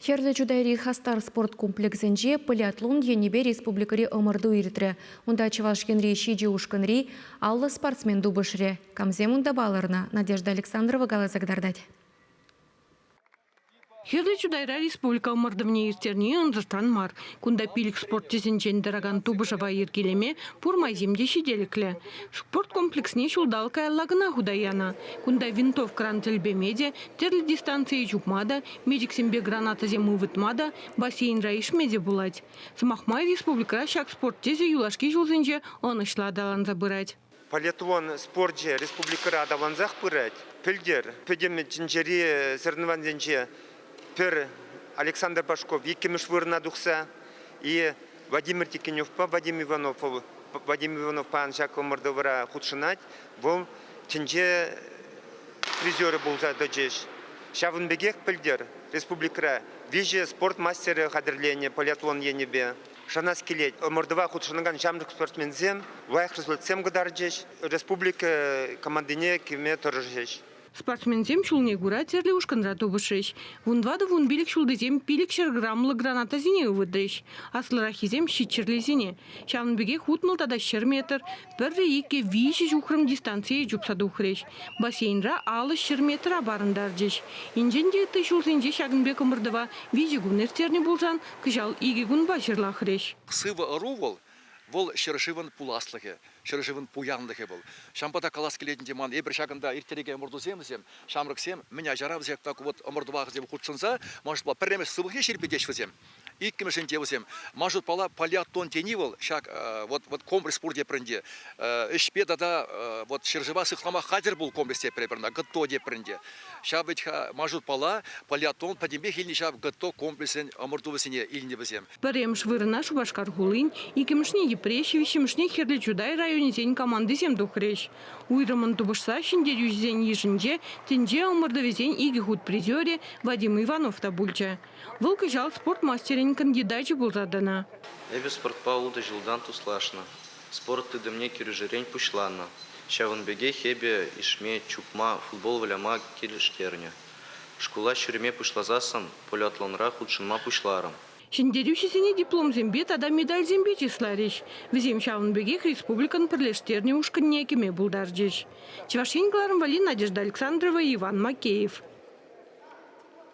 Хӗрлӗ Чутайри Хастар спорт комплексӗнче полиатлон енӗпе республикӑри ӑмӑрту иртрӗ. Унта Чӑваш Енри ҫичӗ ушкӑнри 50 спортсмен тупӑшрӗ. Камсем унта палӑрнӑ, Надежда Александрова каласа кӑтартать. Хӗрлӗ Чутайра республика ӑмӑртӑвне ирттерни ӑнсӑртран мар. Кунта пилӗк спорт тӗсӗнчен тӑракан тупӑшӑва йӗркелеме пур майсем те ҫителӗклӗ. Спорт комплексне ҫулталӑк каялла кӑна хута янӑ. Кунта винтовкӑран тӗл пеме те, тӗрлӗ дистанцие чупма та, мечӗксемпе гранатӑсем ывӑтма та, бассейнра ишме те пулать. Сӑмах май, республикӑра ҫак спорт тӗсӗ юлашки ҫулсенче ӑнӑҫлӑ аталанса пырать. Полиатлон спорчӗ республикӑра аталансах пырать. Пӗлтӗр пӗтӗм тӗнчери соревнованисенче пӗр Александр Пашков иккӗмӗш вырӑна тухса и Владимир Тикиневпа Вадим Иванов, Вадим Иванов паян ҫак ӑмӑртӑвра хутшӑнать. Вӑл тӗнче призерӗ пулса тӑчӗҫ. Ҫавӑн пекех пӗлтӗр республикӑра виҫӗ спорт мастерӗ хатӗрленӗ полиатлон енӗпе. Шанас килет, ӑмӑртӑва хутшӑнакан ҫамрӑк спортсменсем лайӑх результатсем кӑтарчӗҫ, республика командине кӗме тӑрӑшӗҫ. Спортсменсем ҫулне кура тӗрлӗ ушкӑнра тупӑшрӗҫ. 14-15 ҫултисем 500 граммлӑ гранатӑсене ывӑтрӗҫ. Аслӑраххисем ҫичҫӗрлисене. Ҫавӑн пекех 60 тата 100 метр, пӗрре иккӗ виҫӗ ҫухрӑм дистанцие чупса тухрӗҫ. Бассейнра 50 100 метра парӑнтарчӗҫ. Енчен те ытти ҫулсенче ҫакӑн пек ӑмӑртӑва виҫӗ кун ирттернӗ пулсан, Кӑҫал икӗ кунпа ҫырлахрӗҫ. Сывӑ ӑру вӑл, вӑл ҫӗршывӑн пуласлӑхӗ, ҫӗршывӑн пуянлӑхӗ вӑл. Ҫавӑнпа та калас килет ӗнтӗ ман, эпир ҫакӑнта ирттерекен ӑмӑртусем вӗсем, ҫамрӑксем, мӗн ачаран вӗсем так вот ӑмӑртӑва вӗсем хутшӑнса, ман шутпа, пӗрремӗш сывлӑхне ҫирӗплетеҫ вӗсем. Иккӗмӗшӗнче вӗсем, ман шутпала, полиатлон тени вӑл ҫак вот, вот комплекс пур тепӗр ӗнтӗ. Ӗҫпе тата вот ҫӗршыва сыхлама хатӗр пул комплекс тепӗр эпир ӑна, ГТО тепӗр ӗнтӗ. Ҫав вӗт-ха ман шутпала полиатлон пӗтӗмпех илнӗ ҫав ГТО комплексӗн ӑмӑртӑвӗсене илнӗ вӗсем. Пӗрремӗш вырӑна Шупашкар хулин, иккӗмӗшне Йӗпреҫ, виҫҫӗмӗшне Хӗрлӗ Чутай районӗсен командисем тухрӗҫ. Уйрӑммӑн тупӑшса ҫӗнтерӳҫӗсен йышӗнче тӗнче ӑмӑртӑвӗсен икӗ хут призерӗ Вадим Иванов та пулчӗ. Вӑл кӑҫал спорт мастерӗн кандидачӗ пулса тӑнӑ. Эпӗ спортпа ултӑ ҫултан туслашнӑ. Спорт тытӑмне кӳршӗрен пуҫланӑ. Ҫавӑн пекех эпӗ ишме, чупма, футбол выляма килӗштернӗ. Шкула ҫӳреме пуҫласассӑн полиатлонра хутшӑнма пуҫларӑм. Ҫӗнтерӳҫӗсене дипломсемпе тата медальсемпе чысларӗҫ. Вӗсем ҫавӑн пекех республикӑн пӗрлештернӗ ушкӑнне кӗме пултарчӗҫ. Чӑваш Ен кӑларӑм валли Надежда Александрова, Иван Макеев.